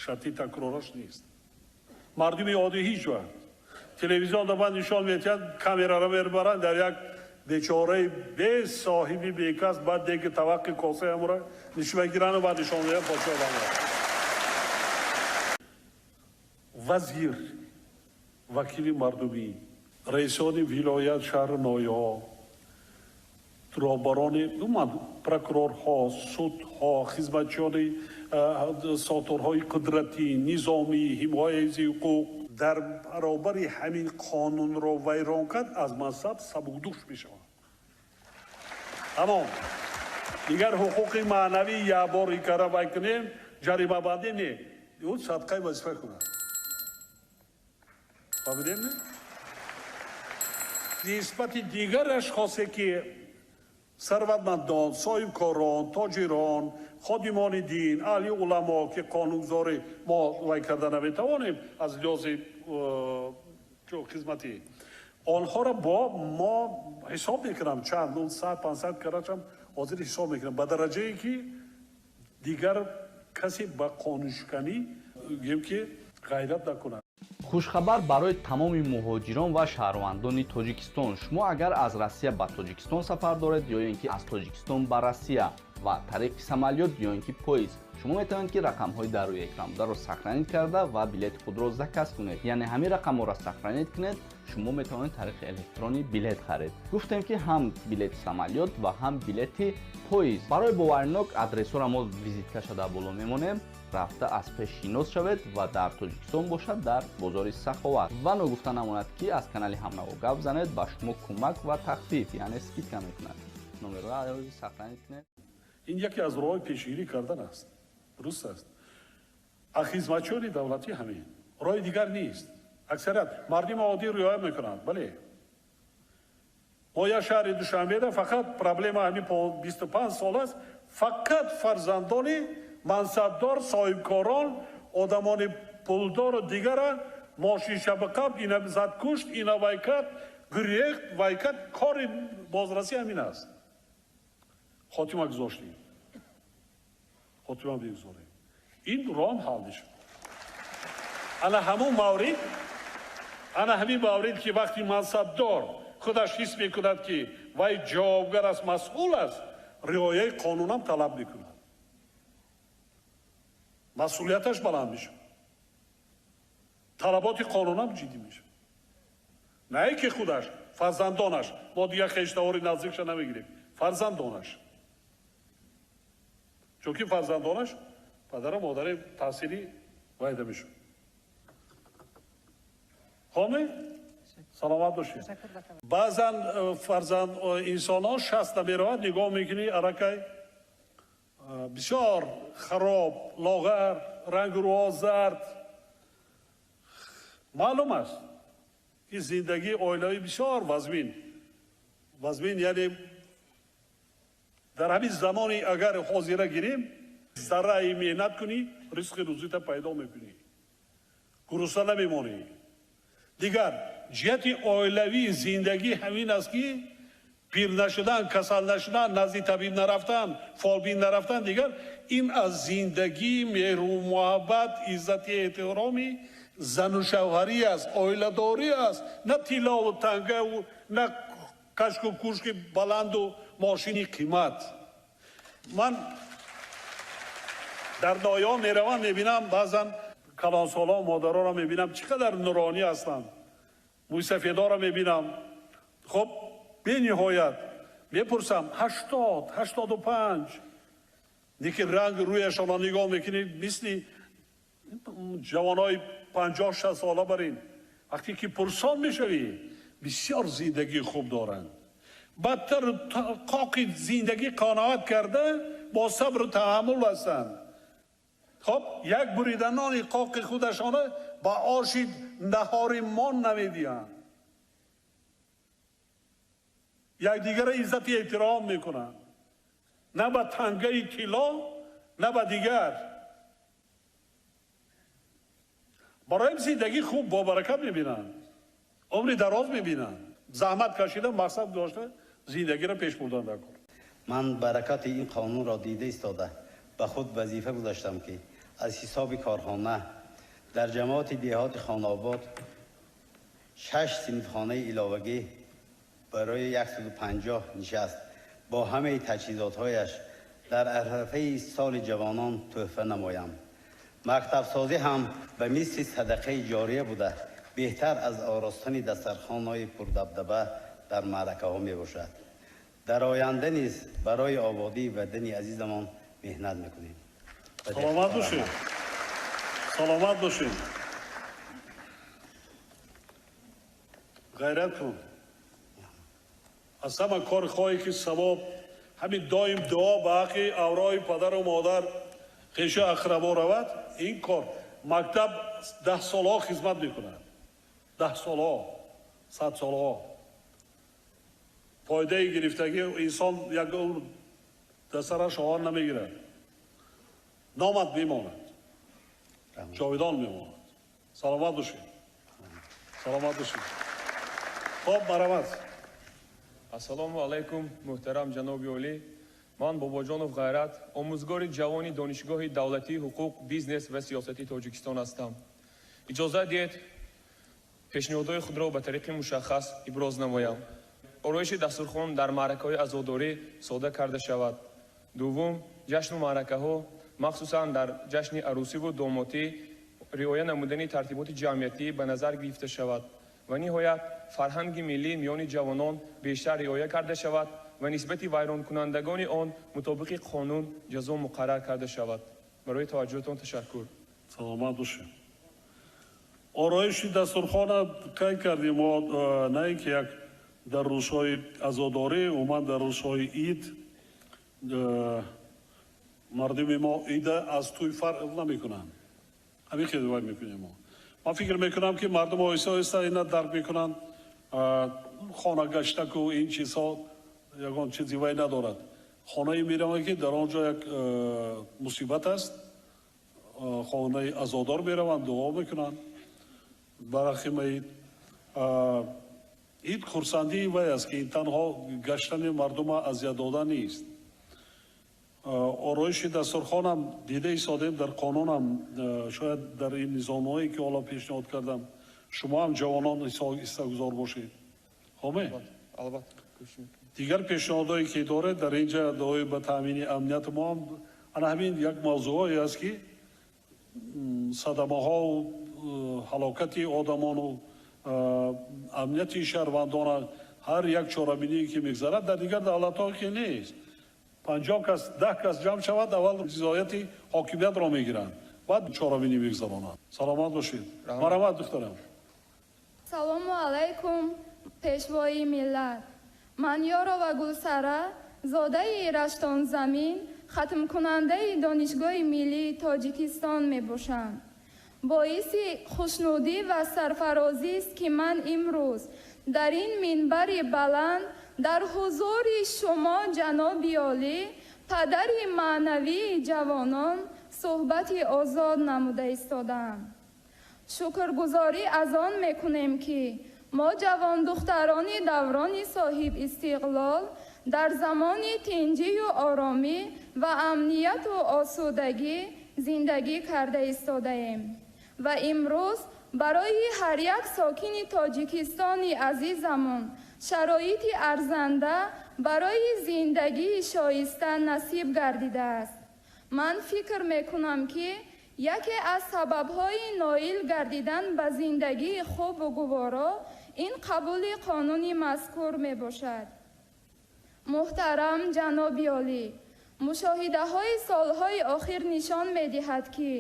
Шарти такрораш нест. Мардуми оддӣ ҳеҷ вақт телевизион баъд нишон медиҳанд, камераро мебаранд дар як бечораи бесоҳиби бекас, баъд деги таваққи косаи ҳамура нишон мегиранд, баъд нишон медиҳанд подшоҳ одамро. Вазир, вакили мардумӣ, раисони вилоят, шаҳру ноҳияҳо, роҳбарони умуман прокурорҳо, судҳо, хизматчиёни сохторҳои қудратӣ, низомӣ, ҳимояи ҳуқуқ дар баробари ҳамин қонунро вайрон кард, аз мансаб сабукдӯш мешаванд. Тамом. Дигар ҳуқуқи маънавӣ як бор икара вай кунем, ҷаримабандӣ не. Ӯ садқаи вазифа кунад. Фаҳмидем, не? Нисбати дигар ашхосе ки сарватмандон, соҳибкорон, тоҷирон, ходимони дин, аҳли уламо ки қонунгузорӣ мо вай карда наметавонем аз лиҳози хизматӣ, онҳоро бо мо ҳисоб мекунам, чанд 100, 500 карачам ҳозир ҳисоб мекунам, ба дараҷае ки дигар касе ба қонуншиканӣ гӯем ки ғайрат накунад. Хушхабар барои тамоми муҳоҷирон ва шаҳрвандони Тоҷикистон. Шумо агар аз Россия ба Тоҷикистон сафар доред ё ин ки аз Тоҷикистон ба Россия ва тариқи самолёт ё ин ки поезд, шумо метавонед ки рақамҳои дар рӯи экран бударо сохранить карда ва билети худро заказ кунед. Яъне ҳамин рақамҳоро сохранить кунед, шумо метавонед тариқи электронӣ билет харед. Гуфтем ки ҳам билети самолёт ва ҳам билети поезд. Барои боваринок адресҳоро мо визиткаша дар боло мемонем, рафта аз пеш шинос шавед ва дар Тоҷикистон бошад дар бозори Саховат. Ва ногуфта намонад ки аз канали Ҳамнаво гап занед, ба шумо кӯмак ва тахфиф, яъне скидка мекунад. Номерро сохранить кунед. Ин яке аз роҳҳои пешгирӣ кардан аст. Дуруст аст. А хизматчиёни давлатӣ ҳамин. Роҳи дигар нест. Аксарият мардуми оддӣ риоя мекунанд. Бале. Мо як шаҳри Душанбеда фақат проблема ҳамин 25 сол аст, фақат фарзандони мансабдор, соҳибкорон, одамони пулдору дигара мошиншабақаб ина зад кушт, ина вай кард, гурехт, вай кард. Кори бозрасӣ ҳамин аст. Хотима гузоштем. Хотима бигузорем. Ин роҳ ҳал мешавад. Ана ҳамун маврид, ана ҳамин маврид ки вақти мансабдор худаш ҳис мекунад ки вай ҷавобгар аст, масъул аст, риояи қонунам талаб мекунад. Масъулияташ баланд мешавад. Талаботи қонунам ҷиддӣ мешавад. На ин ки худаш, фарзандонаш, мо дигар хештавори наздикша намегирем, фарзандонаш. Чунки фарзандонаш падару модари таъсири вайда мешавад. Хоме? Саломат бошед. Баъзан фарзанд инсонҳо 60 намеравад, нигоҳ мекунӣ аракай бисёр хароб, лоғар, рангу рӯҳо зард. Маълум аст ки зиндагии оилавӣ бисёр вазмин. Вазмин яъне дар ҳамин замони агар ҳозира гирем, зарраи меҳнат кунӣ, ризқи рӯзита пайдо мекунӣ. Гурусна намемонӣ. Дигар ҷиҳати оилавии зиндагӣ ҳамин аст ки пир нашудан, касал нашудан, назди табиб нарафтан, фолбин нарафтан, дигар ин аз зиндагии меҳру муҳаббат, иззати эҳтироми зану шавҳарӣ аст, оиладорӣ аст, на тиллову тангаву на кашку кушки баланду мошини қимат. Ман дар ноҳияҳо меравам, мебинам баъзан калонсолон, модаронро мебинам чӣ қадар нуронӣ ҳастанд. Мӯйсафедоро мебинам. Хоб, бениҳоят мепурсам 80, 85. Лекин ранги рӯяшонро нигоҳ мекунӣ, мисли ҷавонои 50, 60 сола барин. Вақте ки пурсон мешавӣ, бисёр зиндагии хуб доранд. Бадтар қоқи зиндагӣ қаноат карда, бо сабру таҳаммул ҳастанд. Хоб, як бурида нони қоқи худашона ба оши наҳори мон намедиҳанд. Якдигарро иззати эҳтиром мекунанд. На ба тангаи тилло, на ба дигар. Барои зиндагӣ хуб бо баракат мебинанд, умри дароз мебинанд. Заҳмат кашида, мақсад дошта зиндагиро пеш бурдан дар кор. Ман баракати ин қонунро дида истода ба худ вазифа гузоштам ки аз ҳисоби корхона дар ҷамоати деҳоти Хонобод 6 синфхонаи иловагӣ барои 150 нишаст бо ҳамаи таҷҳизотҳояш дар арафаи соли ҷавонон тӯҳфа намоям. Мактабсозӣ ҳам ба мисли садақаи ҷория буда, беҳтар аз оростани дастархонҳои пурдабдаба дар маъракаҳо мебошад. Дар оянда низ барои ободии ватани азизамон меҳнат мекунем. Саломат бошед, саломат бошед. Ғайрат кун. Аз ҳама кор хоҳӣ ки савоб, ҳамин доим дуо ба ҳаққи аврои падару модар, хешу ақрабо равад. Ин кор мактаб 10 солҳо хизмат мекунад, 10 солҳо, 100 солҳо. Фоидаи гирифтагӣ инсон як умр дар сараш оҳан намегирад, номат мемонад, ҷовидон мемонад. Саломат бошед, саломат бошед. Хоб, марҳамат. Ассалому алайкум, муҳтарам ҷаноби олӣ. Ман Бобоҷонов Ғайрат, омӯзгори ҷавони Донишгоҳи давлатии ҳуқуқ, бизнес ва сиёсати Тоҷикистон ҳастам. Иҷозат диҳед пешниҳодҳои худро ба тариқи мушаххас иброз намоям. Ороиши дастурхон дар маъракаҳои азодорӣ сода карда шавад. Дуввум, ҷашну маъракаҳо, махсусан дар ҷашни арӯсиву домотӣ, риоя намудани тартиботи ҷамъиятӣ ба назар гирифта шавад. Ва ниҳоят, фарҳанги миллӣ миёни ҷавонон бештар риоя карда шавад ва нисбати вайронкунандагони он мутобиқи қонун ҷазо муқаррар карда шавад. Барои таваҷҷӯҳатон ташаккур. Саломат бошед. Ороиши дастурхона қайд кардем мо, на ин ки як дар рӯзҳои азодорӣ, умуман дар рӯзҳои ид мардуми мо ида аз тӯй фарқ намекунанд. Ҳамин хел вай мекунем мо. Ман фикр мекунам ки мардум оҳиста оҳиста ина дарк мекунанд. Хона гаштаку ин чизҳо ягон чизи вай надорад. Хонае мераванд ки дар он ҷо як мусибат аст, хонаи азодор мераванд, дуо мекунанд барахи ид. Ид хурсандии вай аст ки ин танҳо гаштани мардума азият додан нест. Ороиши дастурхонам дида истодем дар қонунам, шояд дар ин низомҳое ки ҳоло пешниҳод кардам, шумо ҳам ҷавонон ҳиссагузор бошед. Хоме? Албатта. Дигар пешниҳодҳое ки доред дар ин ҷа доир ба таъмини амнияти мо ҳам ана ҳамин як мавзӯъҳое аст ки садамаҳову ҳалокати одамону амнияти шаҳрвандона ҳар як чорабиние ки мегзарад дар дигар давлатҳо ки нест. 50 кас, 10 кас ҷамъ шавад, аввал ризояти ҳокимиятро мегиранд, баъд чорабинӣ мегзаронанд. Саломат бошед. Марҳамат, духтарам. Салому алайкум, пешвои миллат. Ман Ёрова Гулсара, зодаи Раштонзамин, хатмкунандаи Донишгоҳи миллии Тоҷикистон мебошам. Боиси хушнудӣ ва сарфарозист ки ман имрӯз дар ин минбари баланд дар ҳузури шумо ҷаноби олӣ, падари маънавии ҷавонон, суҳбати озод намуда истодаам. Шукргузорӣ аз он мекунем ки мо ҷавондухтарони даврони соҳиб истиқлол дар замони тинҷию оромӣ ва амнияту осудагӣ зиндагӣ карда истодаем ва имрӯз барои ҳар як сокини Тоҷикистони азизамон шароити арзанда барои зиндагии шоиста насиб гардидааст. Ман фикр мекунам ки яке аз сабабҳои ноил гардидан ба зиндагии хубу гуворо ин қабули қонуни мазкур мебошад. Муҳтарам ҷаноби олӣ, мушоҳидаҳои солҳои охир нишон медиҳад ки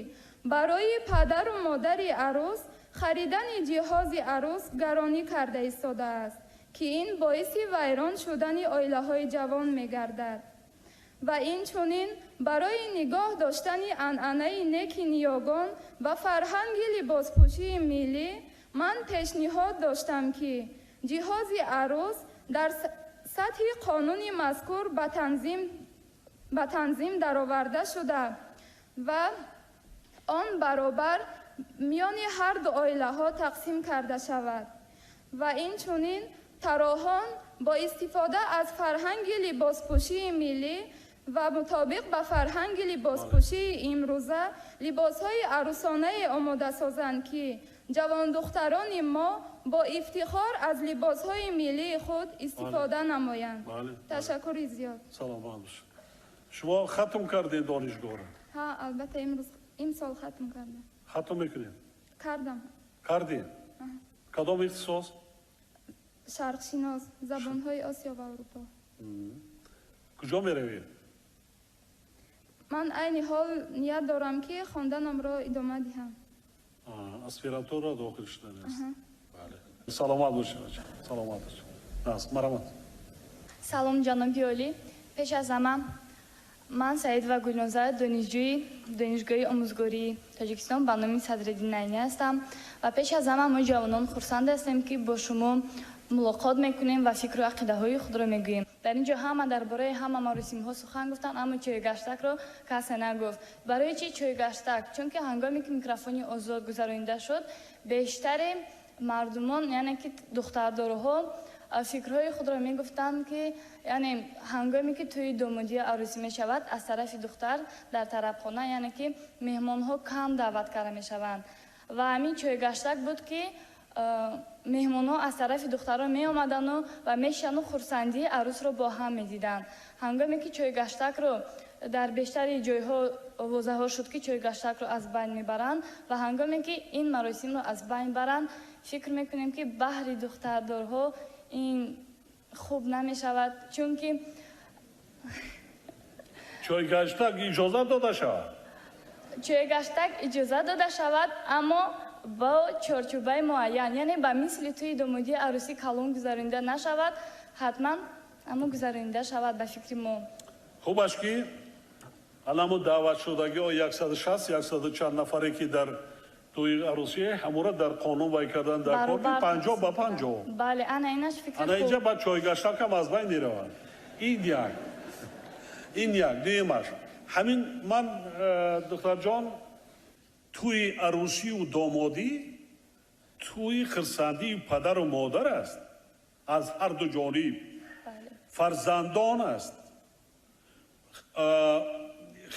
барои падару модари арӯс харидани ҷиҳози арӯс гаронӣ карда истодааст ки ин боиси вайрон шудани оилаҳои ҷавон мегардад. Ва инчунин барои нигоҳ доштани анъанаи неки ниёгон ва фарҳанги либоспӯшии миллӣ ман пешниҳод доштам ки ҷиҳози арӯс дар сатҳи қонуни мазкур ба танзим дароварда шуда ва он баробар миёни ҳар ду оилаҳо тақсим карда шавад. Ва инчунин тароҳон бо истифода аз фарҳанги либоспӯшии миллӣ Ва мутобиқ ба фарҳанги либоспӯшии имрӯза либосҳои арӯсонае омода созанд, ки ҷавондухтарони мо бо ифтихор аз либосҳои миллии худ истифода намоянд. Ташаккури зиёд. Саломат бошед. Шумо хатм кардед донишгоҳро? Ҳа, албатта, имрӯз, имсол хатм кардам. Хатм мекунед? Кардам. Кардед? Кадом ихтисос? Шарқшинос, забонҳои Осиё ва Аврупо. Куҷо меравед? Ман айни ҳол ният дорам, ки хонданамро идома диҳам. Аспирантура дохил шудан аст. Бале, саломат бошед, саломат бошед. Марҳамат. Салом, ҷаноби олӣ. Пеш аз ҳама, ман Саидова Гулноза, донишҷӯи Донишгоҳи омӯзгории Тоҷикистон ба номи Садриддин Айнӣ ҳастам. Ва пеш аз ҳама, мо ҷавонон хурсанд ҳастем, ки бо шумо мулоқот мекунем ва фикру ақидаҳои худро мегӯем. Дар ин ҷо ҳама дар бораи ҳама маросимҳо сухан гуфтанд, аммо чойгаштакро касе нагуфт. Барои чӣ чойгаштак? Чунки ҳангоме ки микрофони озод гузаронида шуд, бештари мардумон, яъне ки духтардорҳо, фикрҳои худро мегуфтанд, ки яъне ҳангоме ки тӯи домодию арӯсӣ мешавад, аз тарафи духтар дар тарабхона, яъне ки меҳмонҳо кам даъват карда мешаванд. Ва ҳамин чойгаштак буд, ки меҳмонҳо аз тарафи духтарон меомадану ва мешиштану хурсандии арӯсро бо ҳам медиданд. Ҳангоме ки чойгаштакро дар бештари ҷойҳо овозаҳо шуд, ки чойгаштакро аз байн мебаранд, ва ҳангоме ки ин маросимро аз байн баранд, фикр мекунем, ки баҳри духтардорҳо ин хуб намешавад, чунки Чойгаштак иҷозат дода шавад. Чойгаштак иҷозат дода шавад, аммо бо чорчӯбаи муайян, яъне ба мисли тӯи домодии арӯсӣ калон гузаронида нашавад ҳатман, аммо гузаронида шавад, ба фикри мо. Хубаш, ки аламу даъватшудагиҳо 160, яксаду чанд нафаре, ки дар тӯи арӯсӣ, ҳамура дар қонун вай кардан дар кор, ки 50 ба 50. Бале, ана инаш фикри. Ана инҷа ба чойгаштакам аз байн меравад. Ин як, ин як. Дуюмаш ҳамин ман, духтарҷон, тӯи арӯсию домодӣ тӯи хирсандии падару модар аст аз ҳар ду ҷониб, фарзандон аст,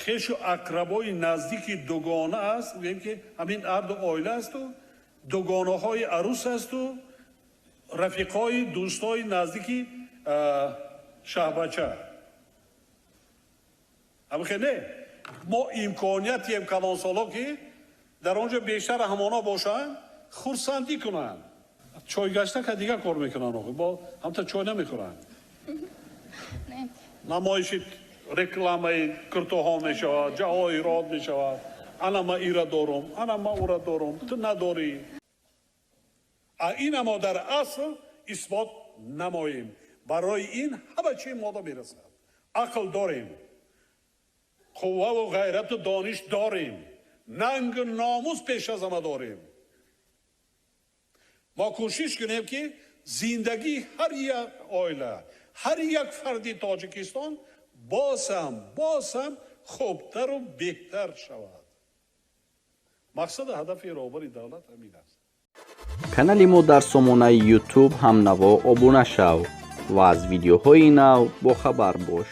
хешу ақрабои наздики дугона аст. Гӯем, ки ҳамин ҳарду оила асту дугонаҳои арӯс асту рафиқҳои, дӯстҳои наздики шаҳбача. Ҳамихе не, мо имкониятием, калонсоло, ки дар он ҷо бештар ҳамона бошанд, хурсандӣ кунанд. Чойгаштака дигар кор мекунанд, охи бо ҳамта чой намехӯранд, намоиши рекламаи куртоҳо мешавад, ҷавоҳирот мешавад. Ана ма ира дорум, ана ма ура дорум, ту надорӣ. А ина мо дар асл исбот намоем. Барои ин ҳама чи мода мерасад. Ақл дорем, қувваву ғайрату дониш дорем, нангу номус пеш аз ҳама дорем. Мо кӯшиш кунем, ки зиндагии ҳар як оила, ҳар як фарди Тоҷикистон боз ҳам хубтару беҳтар шавад. Мақсаду ҳадафи роҳбари давлат ҳамин аст. Канали мо дар сомонаи YouTube «Ҳамнаво» обуна шав ва аз видеоҳои нав бохабар бош.